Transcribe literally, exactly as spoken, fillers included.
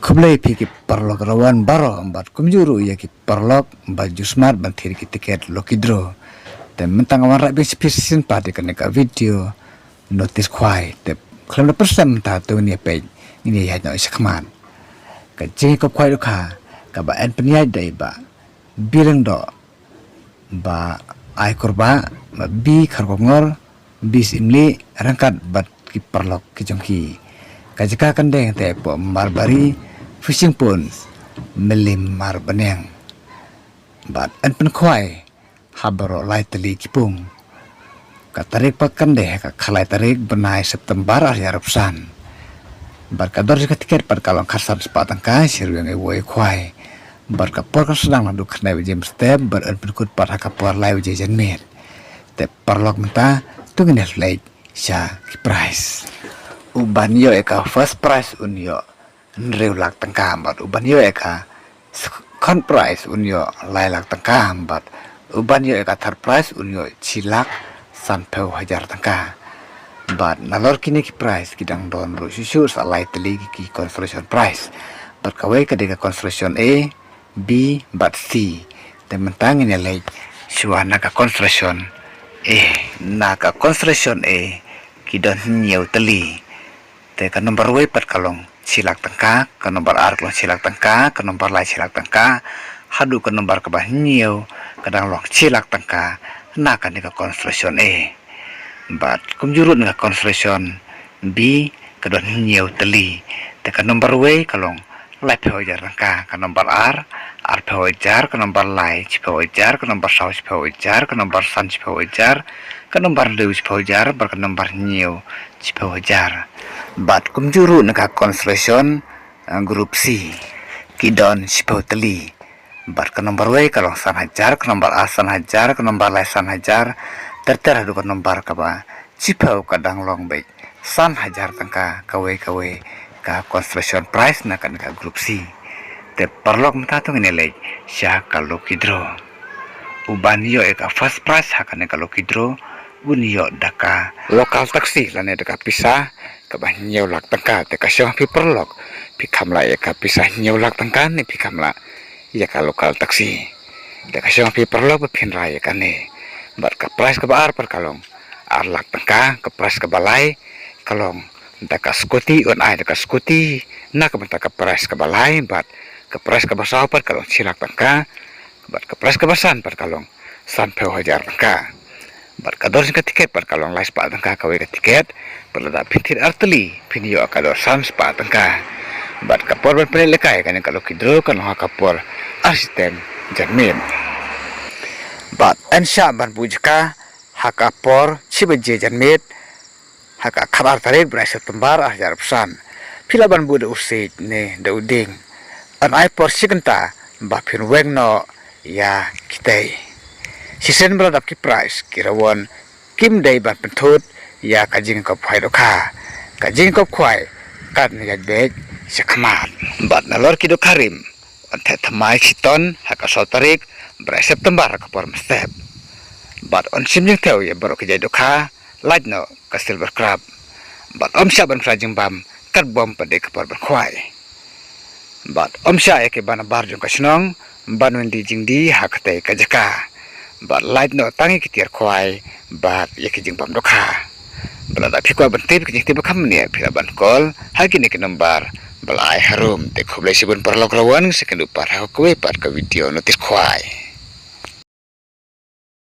Khublei phi ki paralok rawan baroh, bad kumjuh ruh ïa ki paralok ba ju smat ban thied ki tiket lucky draw. Te mynta nga wanrah biang sha phi shisien pat ïa kane ka video notice khwai. Te khlem da pynslem mynta to ngin ïa peit, ngin ïa ïaid noh sha khmat. Ka jingïakop khwai dohkha kaba yn pynïaid da i Bah B Lyngdoh, Bah Aikorba, Bah B Kharkongor, B Syiemlieh, ryngkat bad ki paralok ki jong ki. Ka jaka kan dei hangtei hapoh Marbari, Fishing Pond, Mylliem Marbaniang. Bad yn pynkhwai ha baroh lai tylli ki pung. Ka tarik pat kan dei ha ka khatlai tarik bnai September ar hajar arphew san. Bad ka dor jong ka tiket pat ka long khatsan spah tyngka, shi ryngwiang iwei i khwai. Bad ka por kan sdang naduh khyndai baje mynstep bad yn pynkut pat ha ka por lai baje janmiet. Te paralok mynta to ngin ïa leit sha ki prize. Uban ïoh ïa ka first prize un ïoh hynriew lak tyngka, bad uban ïoh ïa ka second prize un ïoh lai lak tyngka, bad uban ïoh ïa ka third prize un ïoh shi lak sanphew hajar tyngka. Bad nalor kine ki prize ki dang don ruh shuh shuh sa lai tylli ki, ki consolation prize. Bad kawei ka dei ka consolation A, B bad C. Te mynta ngin ïa leit shuwa na ka consolation A. Na ka consolation A ki don hynñiew tylli. Te ka nombar wei pat ka long shi lak tyngka, ka nombar ar ka long shi lak tyngka, ka nombar lai shi lak tyngka, haduh ka nombar kaba hynñiew ka dang long shi lak tyngka na kane ka consolation A. Bad kumjuh ruh na ka consolation B ka don hynñiew tylli. Te ka nombar wei ka long laiphew hajar tyngka, ka nombar ar arphew hajar, ka nombar lai shiphew hajar, ka nombar saw shiphew hajar, ka nombar san shiphew hajar, ka nombar hynriew shiphew hajar, bad ka nombar hynñiew shiphew hajar. Bad kumjuh ruh na ka consolation, eh, group C ki don shiphew tylli. Bad ka nombar wei ka long san hajar, ka nombar ar san hajar, ka nombar lai san hajar, ter ter haduh ka nombar kaba shiphew ka dang long beit san hajar tyngka kawei kawei ka consolation prize na kane ka group C. Te paralok mynta to ngin ïa leit sha ka lucky draw. Uban ïoh ïa ka first prize ha kane ka lucky draw un ïoh da ka local taxi lane da ka pisa kaba hynñiew lak tyngka. Te ka shong ha phi paralok, phi kham lah ïa ka pisa hynñiew lak tyngka ne phi kham lah ïa ka local taxi. Te ka shong ha phi paralok ba phin rai ïa kane. Bad ka prize kaba ar pat ka long ar lak tyngka, ka prize kaba lai ka long da ka scooty, un ai da ka scooty na ka bynta ka prize kaba lai, bad ka prize kaba saw pat ka long shi lak tyngka, bad ka prize kaba san pat ka long sanphew hajar tyngka. Bad ka dor jong ka tiket pat ka long lai spah tyngka kawei ka tiket. Bad lada phin thied ar tylli phin ïoh ka dor san spah tyngka. Bad ka por ban pynlehkai kane ka lucky draw ka long ha ka por ar shiteng janmiet. Bad yn shah ban buh jaka ha ka por shi baje janmiet ha ka khatar tarik bnai September ar hajar arphew san. Phi lah ban buh da u siej ne da u dieng. Yn ai por shi kynta ba phin weng noh ïa kitei. Shisien ba la dap ki prize, ki rawon kim dei ban pynthut ïa ka jingkop khwai dohkha. Ka jingkop khwai kan ïaid beit sha khmat. Bad nalor ki dohkha rim, yn theh thymmai shiton ha ka saw tarik bnai September ha ka por mynstep. Bad yn shim jingthew ïa baroh ki jait dohkha, lait noh ka silver crab. Bad ym shah ban phla jingbam katba ym pat dei ka por ban khwai. Bad ym shah ïa ki ba nabar jong ka shnong ban wan die jingdie ha katei ka jaka. Bad lait noh tang ïa ki tiar khwai bad ïa ki jingbam dohkha. Bad lada phi kwah ban tip ki jingtip ba kham bniah, phi lah ban call ha kine ki nombar ba la ai harum. Te khublei shibun paralok, rawon sa kynduh pat ha kawei pat ka video notice khwai.